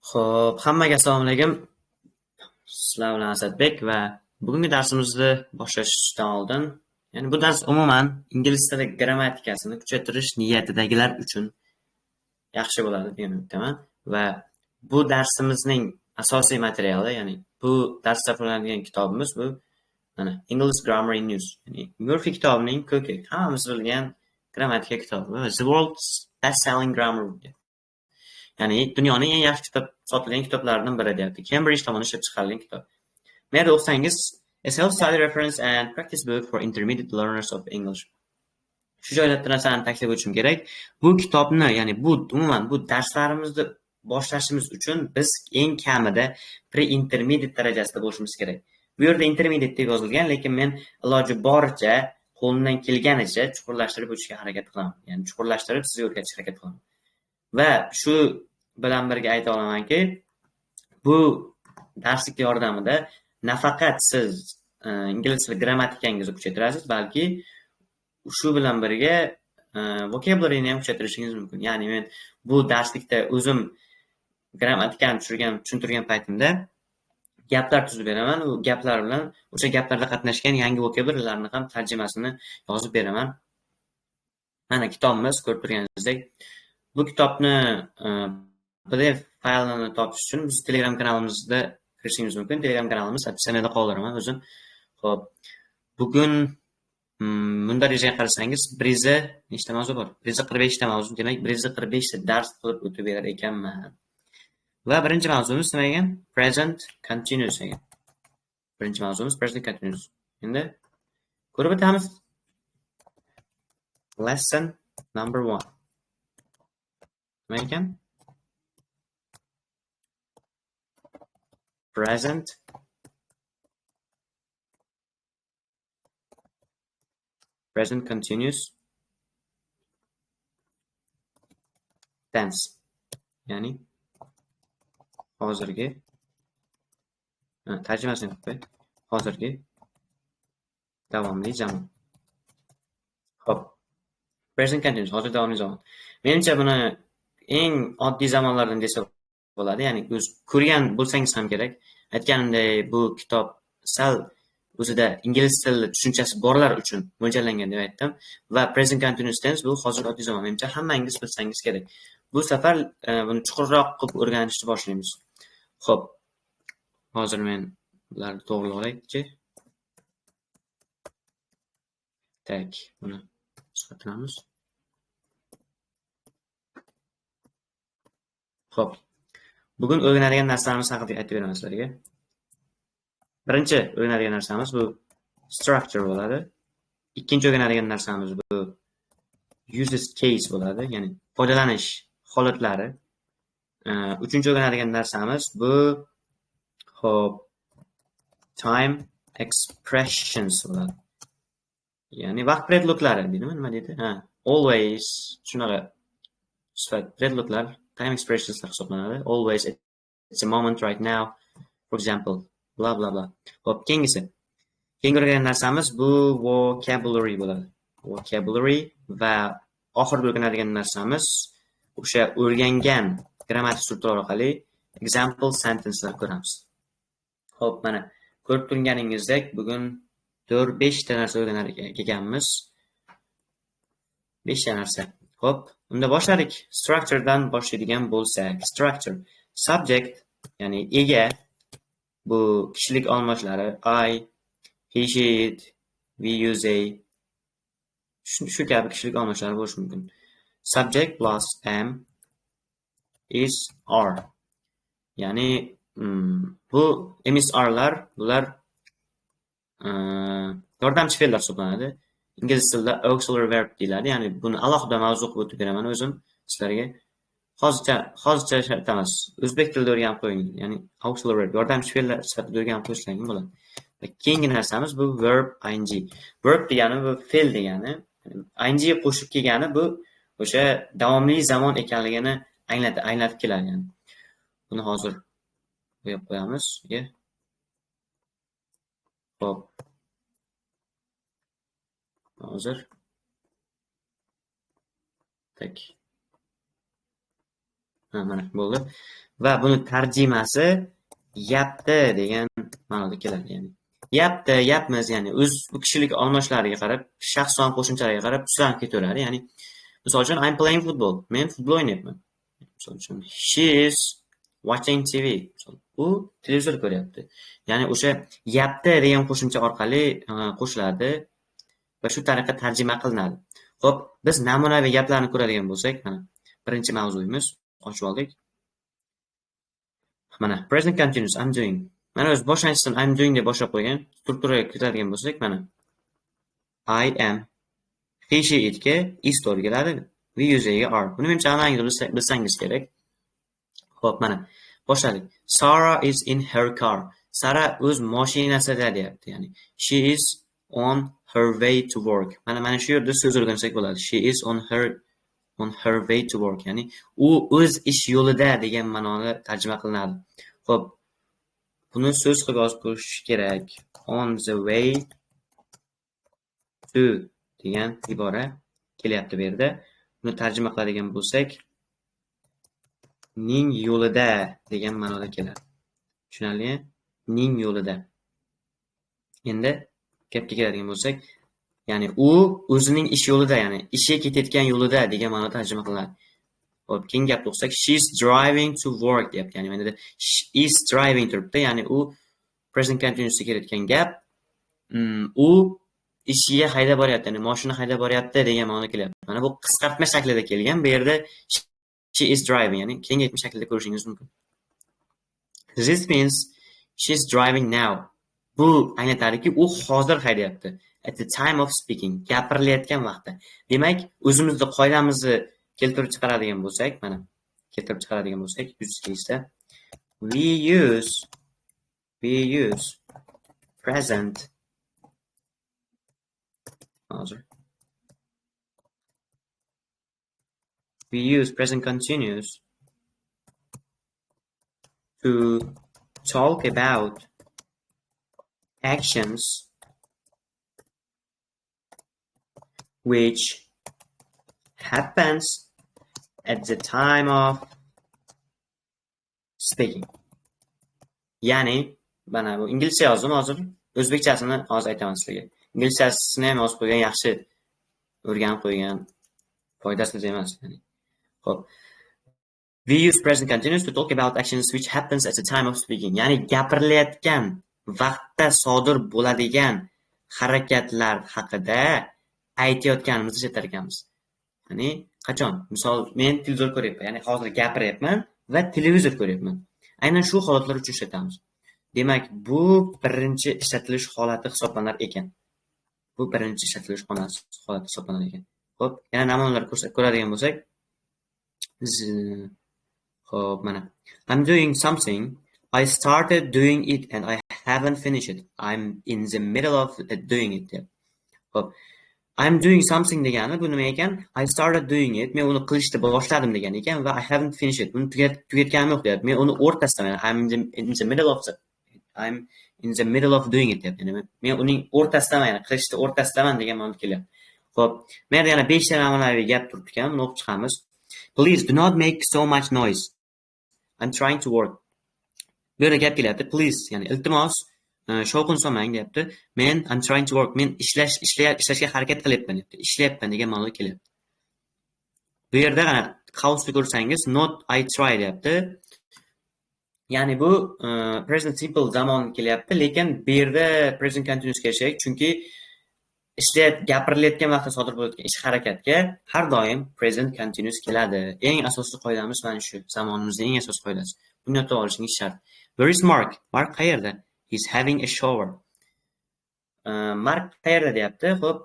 Xo'p, hammaga assalomu alaykum. Sizlar bilan Asadbek va bugungi darsimizni boshlashdan oldin, ya'ni bu dars umuman ingliz tili grammatikasini kuchaytirish niyatidagilar uchun yaxshi bo'ladi degan umiddaman va bu darsimizning asosiy materiali, ya'ni bu darsda foydalanadigan kitobimiz bu mana English Grammar in Use, ya'ni Murphy kitobining ko'ki, hammamiz bilgan grammatika kitobi va The World's Best Selling Grammar Book. Ya'ni dunyoning eng yaxshi kitob sotilgan kitoblaridan biri deyapti. Cambridge tomonidan ishlab chiqarilgan kitob. Bu yerda o'qisangiz, A self-study reference and practice book for intermediate learners of English. Shu joyda bitta narsani ta'kidlab o'tishim kerak. Bu kitobni, ya'ni bu umuman bu darslarimizni boshlashimiz uchun biz eng kamida pre-intermediate darajasida bo'lishimiz kerak. Bu yerda intermediate deb yozilgan, lekin men iloji boricha qo'limdan kelganicha chuqurlashtirib o'tishga harakat qilaman. Ya'ni chuqurlashtirib sizga o'rgatishga harakat qilaman. Va shu bilan birga ayta olamanki, bu darslik yordamida nafaqat siz ingliz tili grammatikangizni kuchaytirasiz, balki shu bilan birga vocabularyni ham kuchaytirishingiz mumkin. Ya'ni men bu darslikda o'zim grammatikani tushuntirgan paytimda gaplar tuzib beraman. U gaplar bilan o'sha gaplarda qatnashgan yangi vocabularylarni ham tarjimasini yozib beraman. Mana kitobimiz, ko'rib turganingizdek. Bu kitobni PDF faylini topish uchun biz Telegram kanalimizda kirishingiz mumkin. Telegram kanalimiz описаниеda qoldiraman o'zim. Xo'p, bugun bunda rejaga qarasangiz, 100 nechta mavzu bor? 145 ta mavzu, demak 145 ta dars qilib o'tib berar ekanman. Va birinchi mavzumiz nima ekan? Present continuous ekan. Birinchi mavzumiz present continuous. Endi ko'rib o'tamiz. Lesson number 1. Nima ekan? Present continuous tense, ya'ni hozirgi, tarjimasini qilib qo'y, hozirgi davomli zamon. Xo'p, present continuous, hozir davomli zamon. Menimcha buni eng oddiy zamonlardan desa bo'ladi, ya'ni o'z ko'rgan bo'lsangiz ham kerak. Aytganimdek, bu kitob sal o'zida ingliz tili tushunchasi borlar uchun mo'ljallangan deb aytdim va present continuous tense bu hozir oddiy zamon. Menimcha hammangiz bilsangiz kerak. Bu safar buni chuqurroq qilib o'rganishni boshlaymiz. Xo'p, hozir men bularni to'g'rilab olaychi. Tak, buni qisqartiramiz. Xo'p, bugun o'rganadigan narsalarimiz haqida aytib beraman sizlarga. Birinchi o'rganadigan narsamiz bu structure bo'ladi. Ikkinchi o'rganadigan narsamiz bu uses case bo'ladi, ya'ni foydalanish holatlari. Uchinchi o'rganadigan narsamiz bu xo'p, time expressions bo'ladi. Ya'ni vaqt predloglari deydimi, nima deydi? Ha, always shunaqa sifat predloglar time expressions hisoblanadi. Always, it's a moment right now, for example, bla bla bla. Xo'p, keyingisi. Keyingi o'rgangan narsamiz bu vocabulary bo'ladi. Vocabulary va oxirgi o'rganadigan narsamiz o'sha o'rgangan grammatik strukturalar orqali example sentencelar ko'ramiz. Xo'p, mana ko'rib turganingizdek bugun 4-5 ta narsa o'rganar ekanmiz. 5 ta narsa. Xo'p, unda boshladik. Structuredan boshlaydigan bo'lsak, structure, subject, ya'ni ega, bu kishilik olmoshlari I, he, she, it, we, you, they, shu kabi kishilik olmoshlari bo'lishi mumkin. Subject plus am, is, are. Ya'ni bu am, is, are'lar bular yordamchi fe'llar hisoblanadi. Ingliz tilida auxiliary verb deyiladi. Ya'ni buni alohida mavzu qilib o'tib beraman o'zim sizlarga. Hozircha shart emas. O'zbek tilida o'rganib qo'ying. Ya'ni auxiliary verb, yordamchi fe'llar sifatida o'rganib qo'yishlaring bo'ladi. Va keyingi narsamiz bu verb ing. Verb degani bu fe'l degani, ing qo'shib kelgani bu o'sha davomli zamon ekanligini anglatib keladi ya'ni. Buni hozir qo'yib qo'yamiz. Xo'p. Hozir. Tak. Mana bo'ldi. Va buni tarjimasi yapti degan ma'noda keladi, ya'ni yapti, yapmiz, ya'ni o'z bu kishilik olmoshlariga qarab, shaxs son qo'shimchalariga qarab tuslanib ketaveradi. Ya'ni misol uchun I'm playing football. Men futbol o'ynayapman. Misol uchun she is watching TV. U televizor ko'ryapti. Ya'ni o'sha yapti degan qo'shimcha orqali qo'shiladi va shu tariqa tarjima qilinadi. Xo'p, biz namunaviy gaplarni ko'radigan bo'lsak, mana birinchi mavzuyimiz ochib oldik. Mana present continuous I'm doing. Mana o'z boshlanishidan I'm doing deb boshlab qo'ygan. Strukturaga kiritadigan bo'lsak, mana I am, he, she, it ga is to'g'ri keladi. We use ga are. Buni menimcha hammangiz bilsangiz kerak. Xo'p, mana boshladik. Sarah is in her car. Sara o'z mashinasida deyapti. Ya'ni she is on her way to work. Mana shu yerda so'z o'rgansak bo'ladi. She is on her way to work. Ya'ni u o'z ish yo'lida degan ma'noda tarjima qilinadi. Xo'p, buni so'z qilib yozib qo'yish kerak. On the way to degan ibora kelyapti bu yerda. Buni tarjima qiladigan bo'lsak, ning yo'lida degan ma'noda keladi. Tushunarlimi? Ning yo'lida. Endi gapga keladigan bo'lsak, ya'ni u o'zining ish yo'lida, ya'ni ishga ketayotgan yo'lida degan ma'noda tarjima qilinadi. Xo'p, keyingi gapni o'qisak, she is driving to work deyapti. Ya'ni mana is driving turibdi, ya'ni u present continuousga kelayotgan gap. U ishiga haydab boryapti, ya'ni mashina haydab boryapti degan ma'noda kelyapti. Mana bu qisqartma shaklida kelgan. Bu yerda she is driving, ya'ni kengaytma shaklida ko'rishingiz mumkin. This means she is driving now. Bu anglatadiki, u hozir haydayapti. At the time of speaking, gapirilayotgan vaqtda. Demak, o'zimizni qoidamizni keltirib chiqaradigan bo'lsak, mana keltirib chiqaradigan bo'lsak, use case-da we use present hozir. We use present continuous to talk about actions which happens at the time of speaking. Ya'ni mana bu inglizcha yozdim hozir, o'zbekchasini hozir aytaman sizlarga. Inglizchasini ham yozib qo'ygan yaxshi, o'rganib qo'ygan foydasiz emas, ya'ni. Xo'p. We use present continuous to talk about actions which happens at the time of speaking. Ya'ni gapirilayotgan vaqtda sodir bo'ladigan harakatlar haqida aytayotganimizni ishlatar ekanmiz. Ya'ni qachon? Misol, men televizor ko'ryapman, ya'ni hozir gapiryapman va televizor ko'ryapman. Aynan shu holatlar uchun ishlatamiz. Demak, bu birinchi ishlatilish holati hisoblanar ekan. Bu birinchi ishlatilish holati hisoblanar ekan. Xo'p, yana namunalar ko'radigan bo'lsak, xo'p, mana I'm doing something. I started doing it and I haven't finished it. I'm in the middle of doing it. Xo'p, I'm doing something degani bu nima ekan? I started doing it. Men uni qilishni boshladim degani ekan va I haven't finished it. Buni tugatganim yo'q deyapti. Men uni o'rtasidaman. I'm in the middle of I'm in the middle of doing it deyapti. Ya'ni men uning o'rtasidaman, ya'ni qilishni o'rtasidaman degan ma'noda kelyapti. Xo'p, men yana 5 ta namunaviy gap turibdi ekan, buni o'qib chiqamiz. Please do not make so much noise. I'm trying to work. Bu yerda gap kelyapti. Please, ya'ni iltimos, shovqin solmang deyapti. Men I'm trying to work. Men ishlashga harakat qilyapman deyapti. Ishlayapman degan ma'noda kelyapti. Bu yerda qana qavsni ko'rsangiz not I try deyapti. Ya'ni bu present simple zamon kelyapti, lekin bu yerda present continuous kelishi kerak, chunki gapirilayotgan vaqtda sodir bo'layotgan ish harakatga har doim present continuous keladi. Eng asosiy qoidamiz mana shu, zamonimizning eng asosiy qoidasi. Buni yodda olishingiz shart. Where is Mark? Mark qayerda? He's having a shower. Mark qayerda deyapti. Xo'p,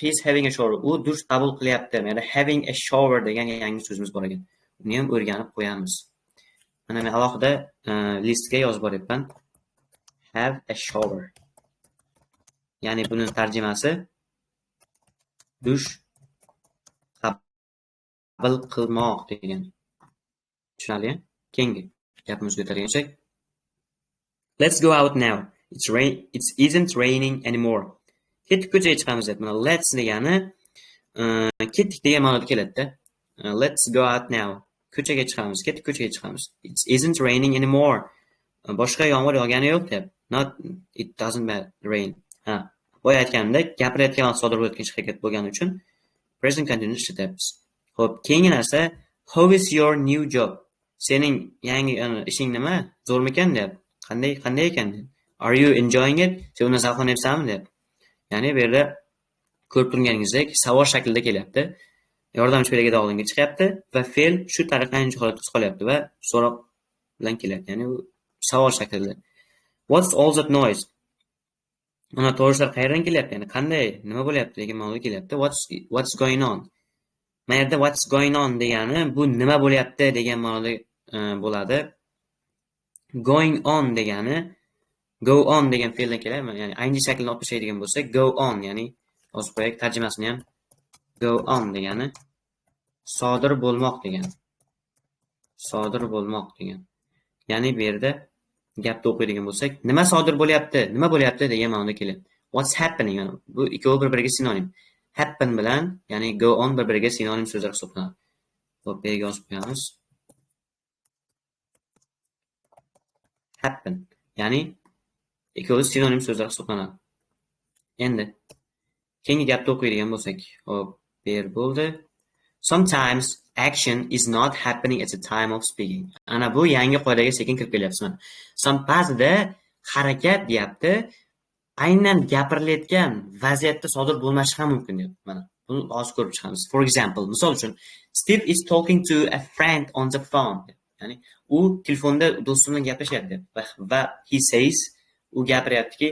he's having a shower. U dush qabul qilyapti. Ya'ni having a shower degan yangi so'zimiz bor ekan. Uni ham o'rganib qo'yamiz. Mana men alohida listga yozib boryapman. Have a shower. Ya'ni buning tarjimasi dush qabul qilmoq degan. Tushunarlimi? Keyingi gapimizga o'tadigan bo'lsak, let's go out now. It's rain, it isn't raining anymore. Ketdik ko'chaga chiqamiz deyapti. Mana let's degani ketdik degan ma'noda keladi-da. Let's go out now. Ko'chaga chiqamiz, ketdik ko'chaga chiqamiz. It isn't raining anymore. Boshqa yomg'ir yog'gani yo'q deyapti. Not it doesn't rain. Ha, boya aytganimdek, gapirayotgan vaqt sodir bo'layotgan ish harakat bo'lgani uchun present continuous ishlatyapmiz. Xo'p, keyingi narsa, how is your new job? Sening yangi ishing nima? Zo'rmikan deyapti. Qanday ekan deyapti. Are you enjoying it? Sen undan zavqlanyapsanmi deyapti. Ya'ni bu yerda ko'rib turganingizdek savol shaklida kelyapti. Yordamchi fe'liga oldinga chiqyapti va fe'l shu tariqa ayni holatda qolyapti va so'roq bilan kelyapti. Ya'ni u savol shaklida. What's all that noise? Ana tovushlar qayerdan kelyapti? Ya'ni qanday, nima bo'lyapti degan ma'noda kelyapti. What's going on? Mana yerda what's going on degani bu nima bo'lyapti degan ma'noda bo'ladi. Going on degani go on degan fe'ldan keladi. Ya'ni ayni shaklini olib tashlaydigan bo'lsak, go on, ya'ni yozib qo'yaylik tarjimasini ham. Go on degani sodir bo'lmoq degani. Sodir bo'lmoq degan. Ya'ni bu yerda gapni o'qiydigan bo'lsak, nima sodir bo'lyapti, nima bo'lyapti degan ma'noda keladi. What's happening? Yani bu ikkovi bir-biriga sinonim. Happen bilan, ya'ni go on bir-biriga sinonim so'zlar hisoblanadi. Xo'p, bu yerga yozib qo'yamiz. Happen, ya'ni ikkovi sinonim so'zlar hisoblanadi. Endi keyingi gapni o'qiydigan bo'lsak, xo'p, bu yer bo'ldi. Sometimes action is not happening at the time of speaking. Ana bu yangi qoidaga sekin kirib kelyapsiz. Some ba'zida harakat deyapti, aynan gapirilayotgan vaziyatda sodir bo'lmashi ham mumkin deyapti. Mana buni hozir ko'rib chiqamiz. For example, misol uchun, Steve is talking to a friend on the phone. Ya'ni u telefonda do'sti bilan gaplashyapti va he says, u gapiryaptiki,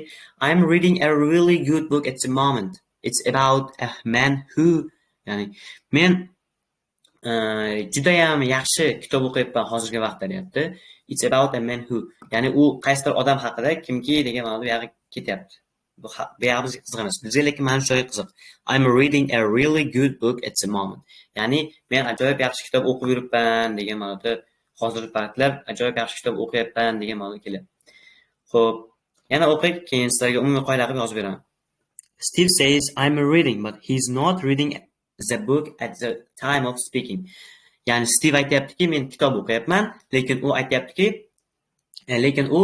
I'm reading a really good book at the moment. It's about a man who, ya'ni men judayam yaxshi kitob o'qiyapman hozirgi vaqtda deyapti. It's about a man who, ya'ni u qaysidir odam haqida, kimki degan ma'noda bu yog'i ketyapti. Bu yog'i bizga qiziq emas. Bizga lekin mana shu joyi qiziq. I'm reading a really good book at the moment. Ya'ni men ajoyib yaxshi kitob o'qib yuribman degan ma'noda, hozirgi paytlar ajoyib yaxshi kitob o'qiyapman degan ma'noda kelyapti. Xo'p, yana o'qiylik, keyin sizlarga umumiy qoida qilib yozib beraman. Steve says I'm reading, but he's not reading the book at the time of speaking. Ya'ni Steve aytyaptiki, men kitob o'qiyapman, lekin u aytyaptiki, lekin u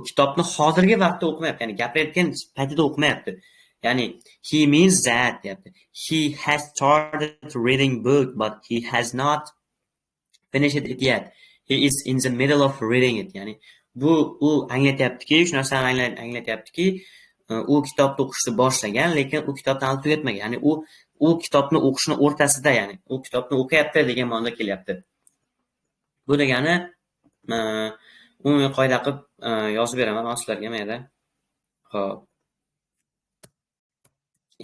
kitobni hozirgi vaqtda o'qimayapti, ya'ni gapirayotgan paytida o'qimayapti. Ya'ni he means that deyapti. He has started reading book, but he has not finished it yet. He is in the middle of reading it. Ya'ni bu u anglatyaptiki, shu narsani anglatyaptiki, u kitobni o'qishni boshlagan, lekin u kitobni hali tugatmagan. Ya'ni u kitobni o'qishni o'rtasida, ya'ni u kitobni o'qiyapti degan ma'noda kelyapti. Bu degani umumiy qoida qilib yozib beraman men sizlarga mayda. Xo'p.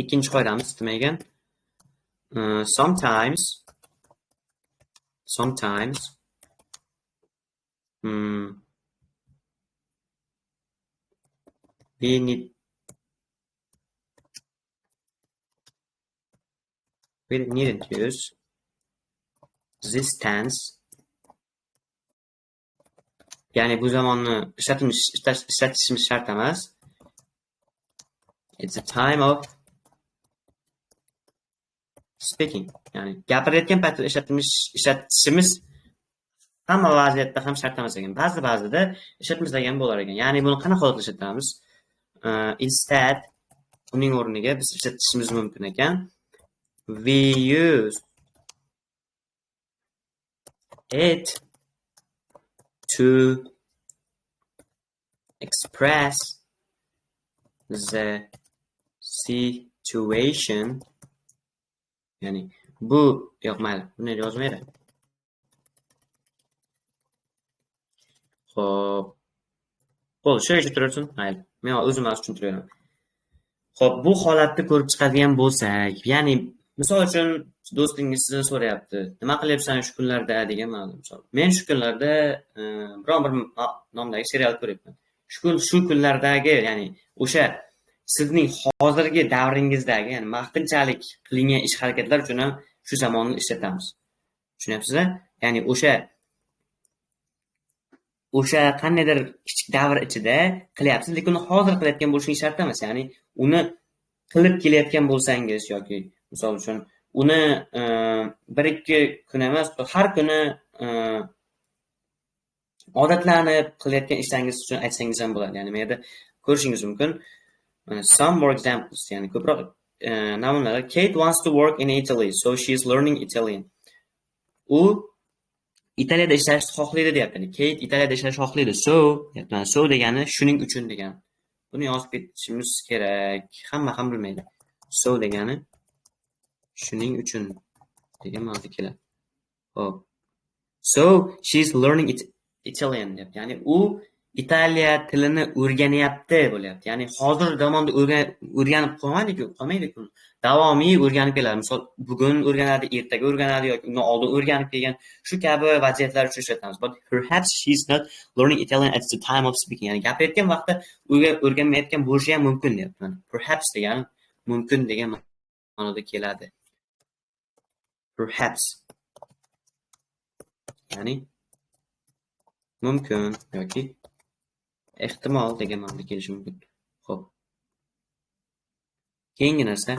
Ikkinchi qoidamiz nima ekan? Sometimes we needn't use this tense. Ya'ni bu zamonni ishlatishimiz shart emas. It's a time of speaking. Ya'ni gapirayotgan paytda ishlatishimiz hamma vaziyatda ham shart emas ekan. Ba'zi-ba'zida ishlatmasak ham bo'lar ekan. Ya'ni buni qanaqa holatda ishlatamiz? Instead, uning o'rniga biz ishlatishimiz mumkin ekan. We use it to express the situation. Ya'ni bu yo'q, mayli, buni yozmaydi. Xo'p. Bo'ldi, shu yerga tursin, mayli. Men o'zim tushuntiraman. Xo'p, bu holatni ko'rib chiqadigan bo'lsak, ya'ni misol uchun do'stingiz sizdan so'rayapti, nima qilyapsan shu kunlarda degan ma'noda misol. Men shu kunlarda biron bir nomdagi serial ko'ryapman. Shu kunlardagi, ya'ni o'sha sizning hozirgi davringizdagi, ya'ni vaqtinchalik qilingan ish harakatlar uchun ham shu zamonni ishlatamiz. Tushunyapsizmi? Ya'ni o'sha qandaydir kichik davr ichida qilyapsiz, lekin uni hozir qilayotgan bo'lishingiz shart emas. Ya'ni uni qilib kelayotgan bo'lsangiz yoki misol uchun uni 1-2 kun emas, har kuni odatlanib qilayotgan ishlaringiz uchun aytsangiz ham bo'ladi. Ya'ni bu yerda ko'rishingiz mumkin. Mana some more examples, ya'ni ko'proq namunalar. Kate wants to work in Italy, so she is learning Italian. U Italiyada ishlashni xohlaydi deyapti. Ya'ni Kate Italiyada ishlashni xohlaydi. So, deyapti. So degani shuning uchun degani. Buni yozib ketishimiz kerak. Hamma ham bilmaydi. So degani shuning uchun degan ma'noda keladi. Xo'p. So she is learning Italian deyapti. Ya'ni u Italiya tilini o'rganyapti bo'lyapti. Ya'ni hozir zamonda o'rganib qolmaydi-ku. Davomiy o'rganib keladi. Misol, bugun o'rganadi, ertaga o'rganadi yoki undan oldin o'rganib kelgan. Shu kabi vaziyatlar uchun ishlatamiz. But perhaps she is not learning Italian at the time of speaking. Ya'ni gapirayotgan vaqtda o'rganmayotgan bo'lishi ham mumkin deyapti. Mana perhaps degani mumkin degan ma'noda keladi. Perhaps. Ya'ni mumkin yoki ehtimol degan ma'noda kelishi mumkin. Xo'p. Keyingi narsa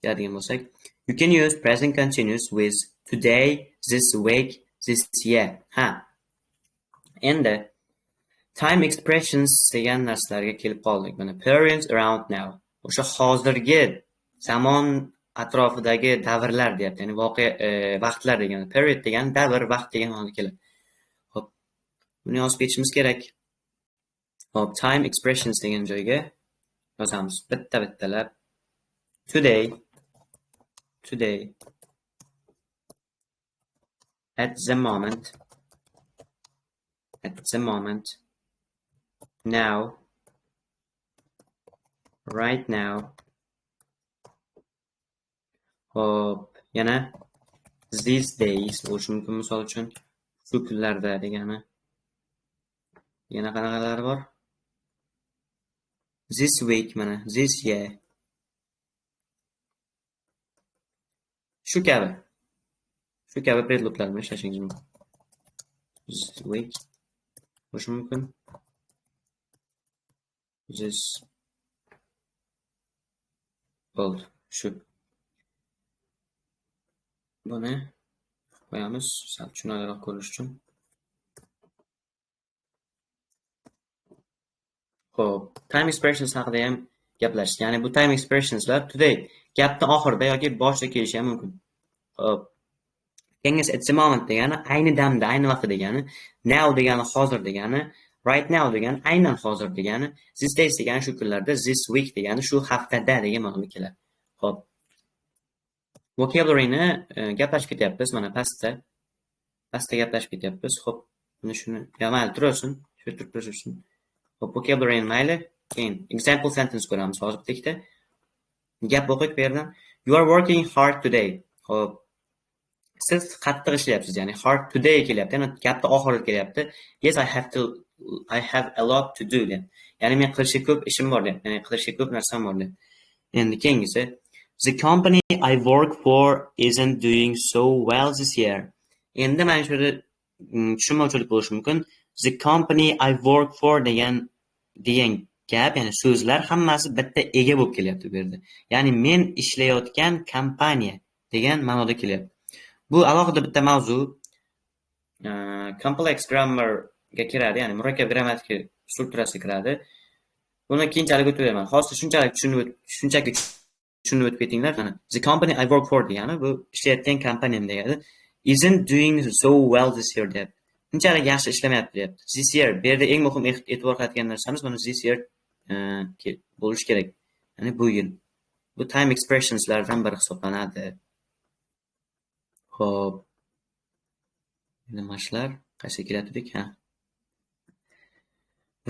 keladigan bo'lsak, you can use present continuous with today, this week, this year. Ha. Endi time expressions degan narsalarga kelib qoldik. Mana periods around now. O'sha hozirgi zamon atrofidagi davrlar deyapti. Ya'ni voqea, vaqtlar degani. Period degani davr, vaqt degan ma'noda keladi. Xo'p. Buni yozib ketishimiz kerak. Xo'p, time expressions degan joyga yozamiz. Bitta-bittalab. Today, today, at the moment, at the moment, now, right now. Xo'p, yana these days bo'lishi mumkin, misol uchun shu kunlarda degani. Yana qanaqalari bor? This week, mana this year. Shu kabi. Shu kabi predloglar bilan ishlashingiz mumkin. This week bo'lishi mumkin. This bo'ldi. Shu. Buni qo'yamiz, sal tushunarliroq ko'rinish uchun. Xo'p, time expressions haqida ham gaplashdik. Ya'ni bu time expressionslar today gapning oxirida yoki boshida kelishi ham mumkin. Xo'p. Keyingisi at the moment degani ayni damda, ayni vaqtda degani, now degani hozir degani, right now degani aynan hozir degani, these days degani shu kunlarda, this week degani shu haftada degan ma'noda keladi. Xo'p. Vocabulary'ni gaplashib ketyapmiz, mana pastda. Pastda gaplashib ketyapmiz. Xo'p, buni shuni, ya mayli tursin, shu turib tursin. Xo'p, vocabulary'ni mayli. Keyin example sentence ko'ramiz hozir bitta. Gap o'qiyik bu yerdan. You are working hard today. Xo'p. Siz qattiq ishlayapsiz, ya'ni hard today kelyapti. Ya'ni gapni oxirida kelyapti. Yes, I have a lot to do deyapti. Ya'ni men qilishga ko'p ishim bor deyapti. Ya'ni qilishga ko'p narsam bor deyapti. Endi keyingisi, the company I work for isn't doing so well this year. Endi mana shu yerda tushunmovchilik bo'lishi mumkin. The company I work for degan gap, ya'ni so'zlar hammasi bitta ega bo'lib kelyapti bu yerda. Ya'ni men ishlayotgan kompaniya degan ma'noda kelyapti. Bu alohida bitta mavzu. Complex grammarga kiradi, ya'ni murakkab grammatika strukturasiga kiradi. Buni keyinchalik o'tib beraman. Hozir shunchalik shunchaki tushunib o'tib ketinglar. Mana the company I work for degani bu ishlayotgan kompaniyam degani. Isn't doing so well this year deyapti. Unchalik yaxshi ishlamayapti deyapti. This year, bu yerda eng muhim e'tibor qaratgan narsamiz mana this year bo'lishi kerak. Ya'ni bu yil. Bu time expressionslardan biri hisoblanadi. Xo'p. Endi mashlar qaysi keladi dedik, ha.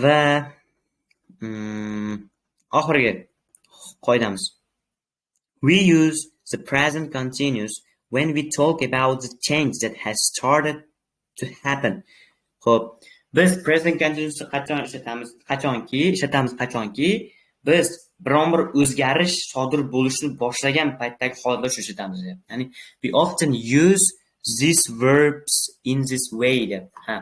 Va oxirgi qoidamiz. We use the present continuous when we talk about the change that has started to happen. Xo'p, biz present continuousni qachon ishlatamiz? Qachonki ishlatamiz, qachonki biz biron bir o'zgarish sodir bo'lishni boshlagan paytdagi holatda ishlatamiz deyapti. Ya'ni we often use these verbs in this way deyapti. Ha.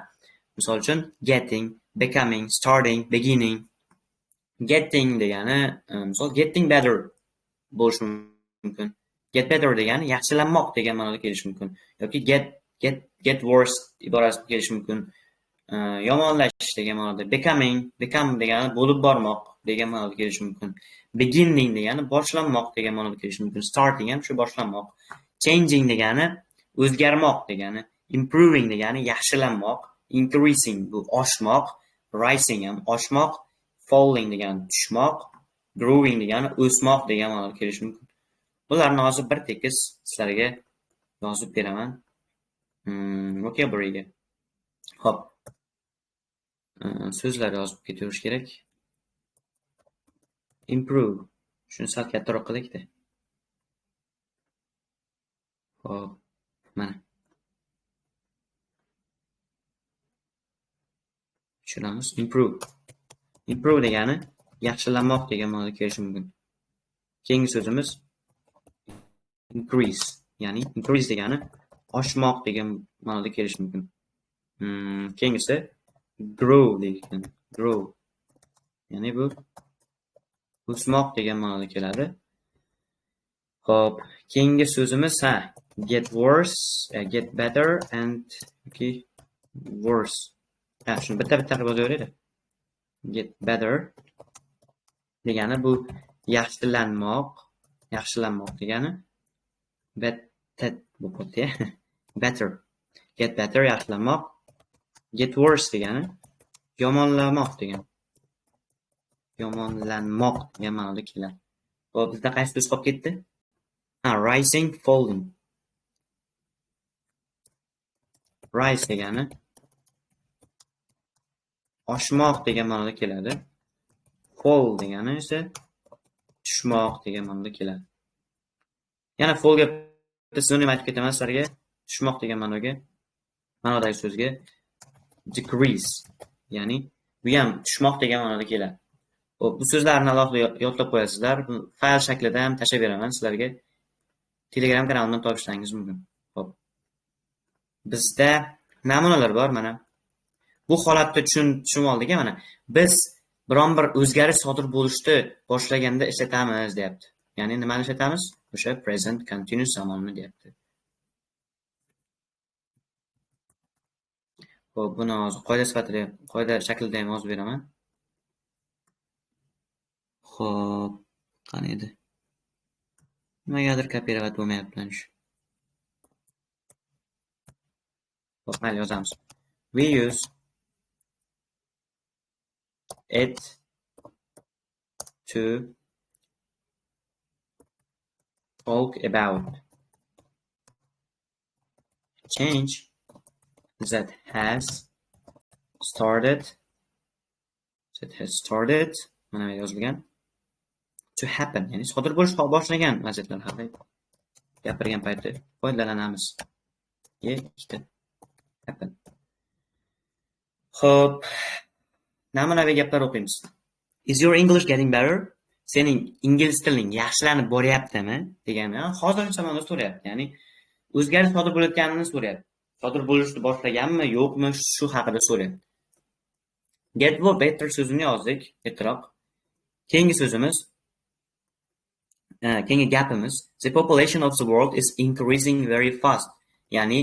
Misol uchun getting, becoming, starting, beginning. Getting degani, misol getting better bo'lishi mumkin. Get better degani yaxshilanmoq degan ma'noda kelishi mumkin. Yoki Get worse iborasi kelishi mumkin. Yomonlashish degan ma'noda. Becoming, become degani bo'lib bormoq degan ma'noda kelishi mumkin. Beginning degani boshlanmoq degan ma'noda kelishi mumkin. Starting ham shu boshlanmoq. Changing degani o'zgarmoq degani. Improving degani yaxshilanmoq. Increasing bu oshmoq. Rising ham oshmoq. Falling degani tushmoq. Growing degani o'smoq degan ma'noda kelishi mumkin. Bularni hozir bir tekis sizlarga yozib beraman. Vocabularyga. Xo'p. So'zlar yozib ketaverish kerak. Improve. Shuni sal kattaroq qilaylik-da. Xo'p, mana. Tushunamiz. Improve. Improve degani yaxshilanmoq degan ma'noda kelishi mumkin. Keyingi so'zimiz increase, ya'ni increase degani oshmoq degan ma'noda kelishi mumkin. Keyingisi grow degan, grow. Ya'ni bu o'smoq degan ma'noda keladi. Xo'p, keyingi so'zimiz get worse, get better and okay, worse. Shuni bitta-bitta qilib yozaveraylik. Get better degani bu yaxshilanmoq, yaxshilanmoq degani. Better bu better. Get better yaxshilanmoq. Get worse degani yomonlamoq degani. Yomonlanmoq degan ma'noda keladi. Xo'p, bizda qaysi so'z qolib ketdi? Rising, falling. Rise degani oshmoq degan ma'noda keladi. Fall degani esa tushmoq degan ma'noda keladi. Yana fallga bitta sinonim aytib ketaman sizlarga. Tushmoq degan ma'nodagi so'zga decrease, ya'ni bu ham tushmoq degan ma'noda keladi. Xo'p, bu so'zlarni alohida yodlab qo'yasizlar. Bu fayl shaklida ham tashlab beraman sizlarga. Telegram kanalimdan topishlaringiz mumkin. Xo'p. Bizda namunalar bor mana. Bu holatda tushunib oldik mana. Biz biron bir o'zgarish sodir bo'lishni boshlaganda ishlatamiz deyapti. Ya'ni nimani ishlatamiz? O'sha present continuous zamonini deyapti. Xo'p, buni hozir qoida sifatida, qoida shaklida ham yozib beraman. Xo'p, qani edi? Nimagadir kopirovat bo'lmayapti mana shu. Xo'p, mayli yozamiz. We use it to talk about change that has started, mana bu yozilgan, to happen, ya'ni sodir bo'lish boshlagan vaziyatlar haqida gapirgan paytda foydalanamiz. Ikkita happen. Xo'p, namunaviy gaplar o'qiymiz. Is your English getting better? Sening ingliz tiling yaxshilanib boryaptimi degani hozirgi zamonda so'rayapti. Ya'ni o'zgarish sodir bo'layotganini so'rayapti. Sodir bo'lishni boshlaganmi, yo'qmi, shu haqida so'rayapti. Get better so'zini yozdik ertaroq. Keyingi so'zimiz, keyingi gapimiz the population of the world is increasing very fast. Ya'ni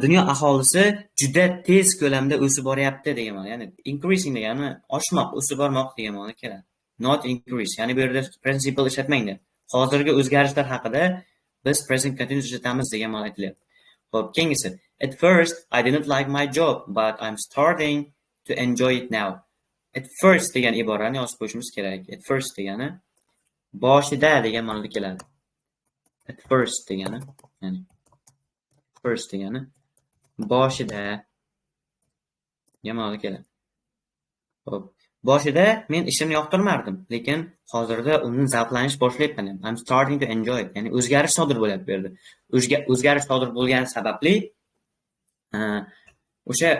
dunyo aholisi juda tez ko'lamda o'sib boryapti degan ma'no. Ya'ni increasing degani oshmoq, o'sib bormoq degan ma'no keladi. Not increase. Ya'ni bu yerda present simple ishlatmanglar. Hozirgi o'zgarishlar haqida biz present continuous ishlatamiz degan ma'no aytilyapti. Xo'p, keyingisi. At first I didn't like my job, but I'm starting to enjoy it now. At first degan iborani yozib qo'yishimiz kerak. At first degani boshida degan ma'noda keladi. At first degani, ya'ni first degani boshida degan ma'noda keladi. Xo'p, boshida men ishimni yoqtirmardim, lekin hozirda undan zavqlanish boshlayapman. I'm starting to enjoy it. Ya'ni o'zgarish sodir bo'lyapti bu yerda. O'zgarish sodir bo'lgani sababli o'sha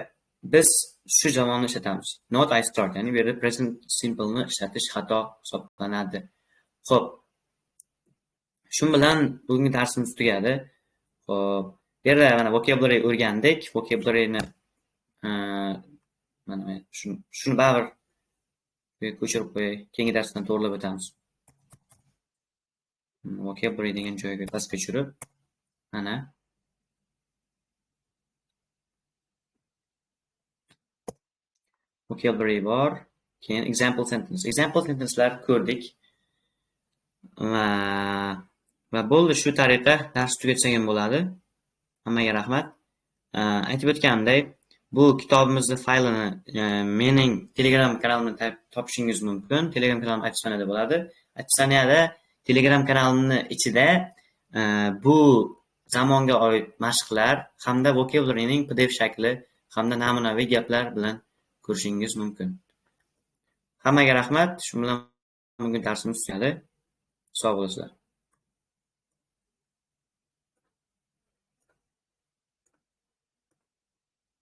biz shu zamonni ishlatamiz. Not I start, ya'ni bu yerda present simple ni ishlatish xato hisoblanadi. Xo'p. Shu bilan bugungi darsimiz tugadi. Xo'p, bu yerda mana vocabulary o'rgandik. Vocabularyni mana shuni baribir ko'chirib qo'yay. Keyingi darsdan to'g'rilab o'tamiz. Vocabulary degan joyga pastga tushirib, mana Vocabulary bor. Keyin example sentence. Example sentencelar ko'rdik. Va bo'ldi, shu tariqa dars tugatsak ham bo'ladi. Hammaga rahmat. Aytib o'tganimdek, bu kitobimizni faylini mening Telegram kanalimda topishingiz mumkin. Telegram kanalim описание da bo'ladi. Описание da Telegram kanalimni ichida bu zamonga oid mashqlar hamda vocabularyning PDF shakli hamda namunaviy gaplar bilan ko'rishingiz mumkin. Hammaga rahmat. Shu bilan bugun darsimiz tugadi. Sog' bo'lasizlar.